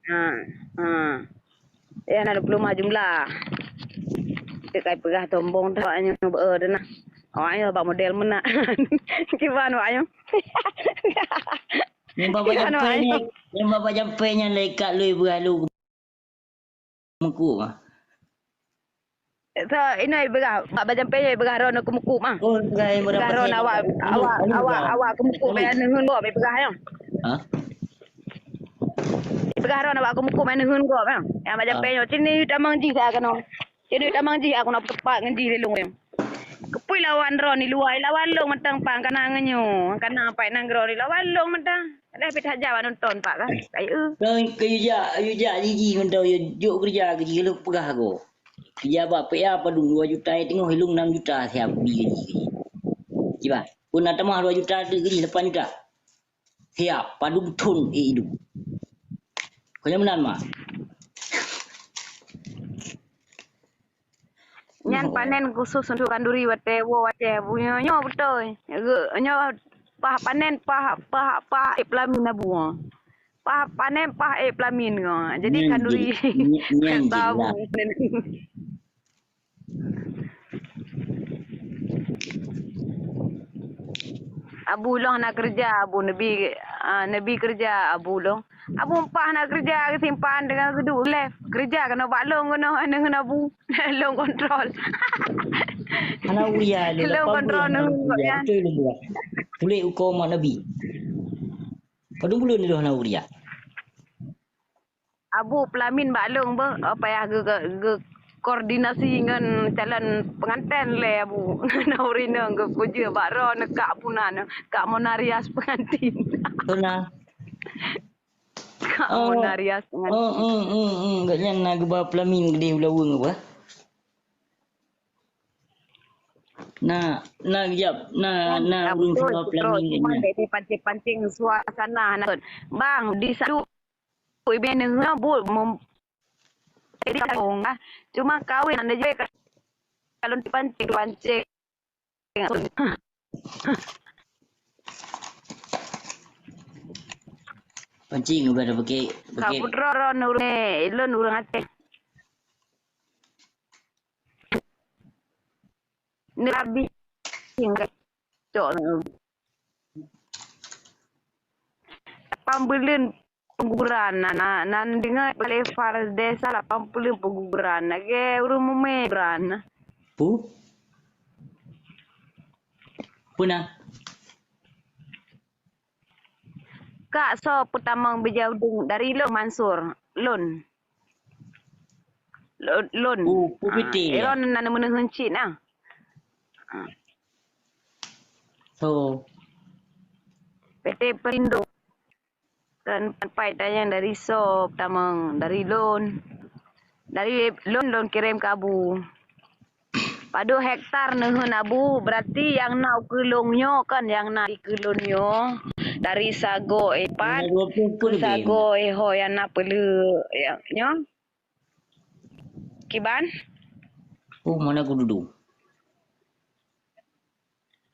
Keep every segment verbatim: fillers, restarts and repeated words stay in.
Ha, ha. Ya, na dua puluh lima jumlah. Cit kai peugah sombong tu awak nyoe beu deuh nah. Awak nyoe bak model meunan. Kiban awak nyoe. Nyang bak Kiban awak jampe nyoe. Nyan, nyang bak jampe nyan lé ka lheueh beualu. Meuku mah. So, inoe ipeugah, bak bajam peue ipeugah droeneuh keu meuku mah. Oh, ipeugah droeneuh awak, awak, awak, awak keu meuku bak neuheun gob ipeugah nyoe. Ha? Ipeugah droeneuh awak keu meuku bak neuheun gob nyoe. Nyang bajam peue nyoe, sini tamong jih dah keunoe. Sini tamong jih aku nak teupat ngon jih lé lôn nyoe. Keupeue lawan droeneuh di luwa, lawan lôn mantong pang kana ngon nyoe. Kana pat nanggroe di lawan lôn mantong. Alah pih that jak bak nonton pat kah? Kayu. Nyoe keu yue jak, yue jak jiji mantong yue jok keureuja keu jih lôn peugah gob. Keureuja bak P A padum dua juta teungoh ilong enam juta siap bri keu jih. Kiban, pun na tamah dua juta teuk keu jih lapan juta. Siap padum thon ék idup. Keu nyan meunan mah. Nyan panen khusus untuk khanduri watèe woe Aceh. Bunoe nyoe beutôi. Nyoe paih panen, paih, paih, paih ék peulamin abu. Paih panen, paih ék peulamin nyoe. Jadi khanduri sabu. Abu lôn hana keureuja, abu neubi, ah, neubi keureuja abu lôn. Abu paih na keureuja geusimpan deungon geuduek lé. Keureuja keunoe bak lôn keunoe, aneuk ngon abu. Lôn kontrol. Hana uya lé, lôn kontrol nyoe. Beutôi lôn buat. Tuléh uko mak Nabi. Padum buleuen lôn hana uya. Abu peulamin bak lôn beuh, oh, payah geu-, geu-, geukoordinasi ngon calon peunganten lé abu. Ngon ureueng inong geupeujeuet bak droeneuh kak puna nyoe, kak Mona Rias peungantin. Tuna. Kak Mona Rias peungantin. Oh, hmm, hmm, hmm. Gobnyan na geuba peulamin keudéh ulaweueng apa? Na, na geujak, na, na ureueng geuba peulamin gobnyan. Cuman dek pancing-pancing suasana hana. Bang, di satu Ibu neuheun buet mem-, jadi kagong lah. Cuma kawin anda je kalau dipancing, pancing. Pancing udah ada pakai, pakai. Kau putra ron urang, ilon urang Aceh. Ni habis. Cok. Lapan buleuen pengguguran na, na, nan deungoe lé Fardesa lapan buleuen pengguguran. Lagèe ureueng mumè guguran na. Pu? Pu na? Kak soe peutamong bijèh udeueng dari lôn Mansur. Lôn. Lôn, lôn. Oh, Pu Piti, ya? Aaron na neumeuneuk heuncit na. Ah. Oh. P T Perindo. Kan pai tanyong dari soe peutamong, dari lôn. Dari lôn, lôn kirém keu Abu. Padub hektar neuheun Abu, berarti nyang na u keulôn nyoe kan, nyang na di keulôn nyoe, dari sagoe pat keu sagoe ho nyang na peuleuek, ya, nyoe. Kiban? Oh, mana ku dudu?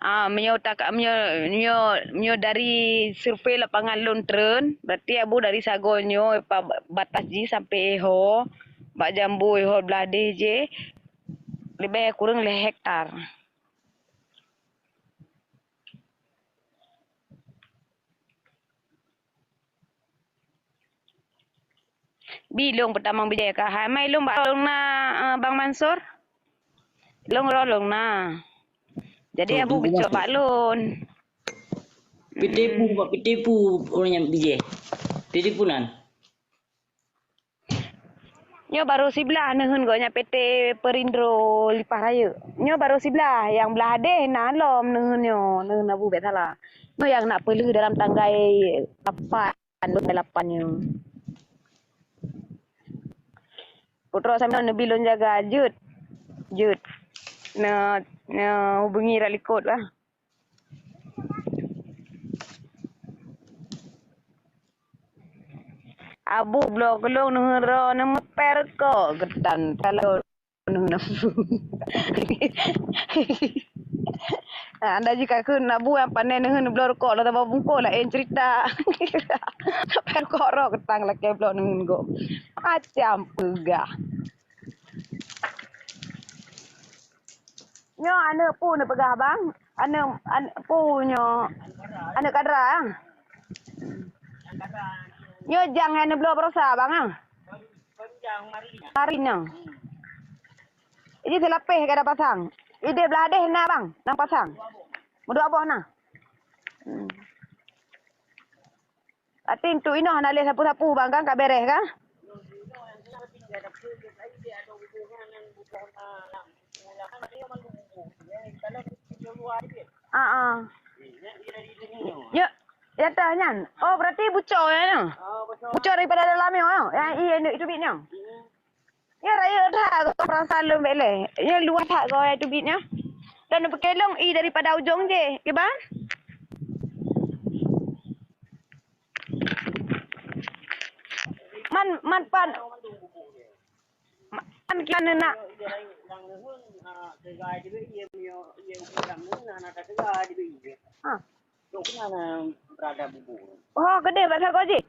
Ah, meunyoe tak, meunyoe, meunyoe, meunyoe dari survei lapangan lôn treun, berarti Abu dari sagoe nyoe pa-, batas jih sampai ho, bak jambu ho blah deh jih, leubeh kureueng lhèe hektar. Bi lôn peutamong bijèh ka hai mai lôn bak lôn na, eh, Bang Mansur. Lôn ro lôn na. Jadi Abu geucok bak lôn. Pitipu, bak pitipu ureueng nyan bijèh. Pitipu nan. Nyoe barô siblah neuheun gobnyan P T Perindro Lipah Rayeuk. Nyoe barô siblah, nyang blah deh na lom neuheun nyoe, neuheun Abu Bek Salah. Nyoe nyang na peuleueh dalam tanggai lapan, lapan nyoe. Putroe sampoe neubi lôn jaga, jeuet. Jeuet. Neu-, neuhubungi rot likot bah. Abu bloe keu lôn neuheun droeneuh meuper ko geutan talo neuheun Abu. Anda jih ka kheun na bu nyang pandai neuheun bloe rukok lom saboh bungkôh laén cerita. Sampai rukok roh keutang lakée bloe neuheun gob. Macam peugah. Nyoe aneuk peue neupeugah bang? Aneuk, aneuk peue nyoe? Aneuk Kadra, ah? Nyoe jang nyang neubloe baroesa bang, ah? Hari nyoe. Ini seulapeh ka da pasang. Ideh blah deh na bang, nang pasang. Meudua boh na. Hmm. Berarti untuk inoe hana lé sapu-sapu bang kan, ka bereh kan? Ah, ah. Ya, ya tah nyan. Oh, berarti buco ya nyoe. Buco daripada dalam nyoe, ya. Yang i itu bit nyoe. Ya, rayeuk that goe perasaan lôn bék lé. Ya, luwah that goe nyang teubiet nyoe. Dan neupeukélong i daripada ujong jih, kiban? Man, man pan. Man kiban neunak. Ha. Dok keunan, eh, berada bubur. Oh, keudeh bak sagoe jih?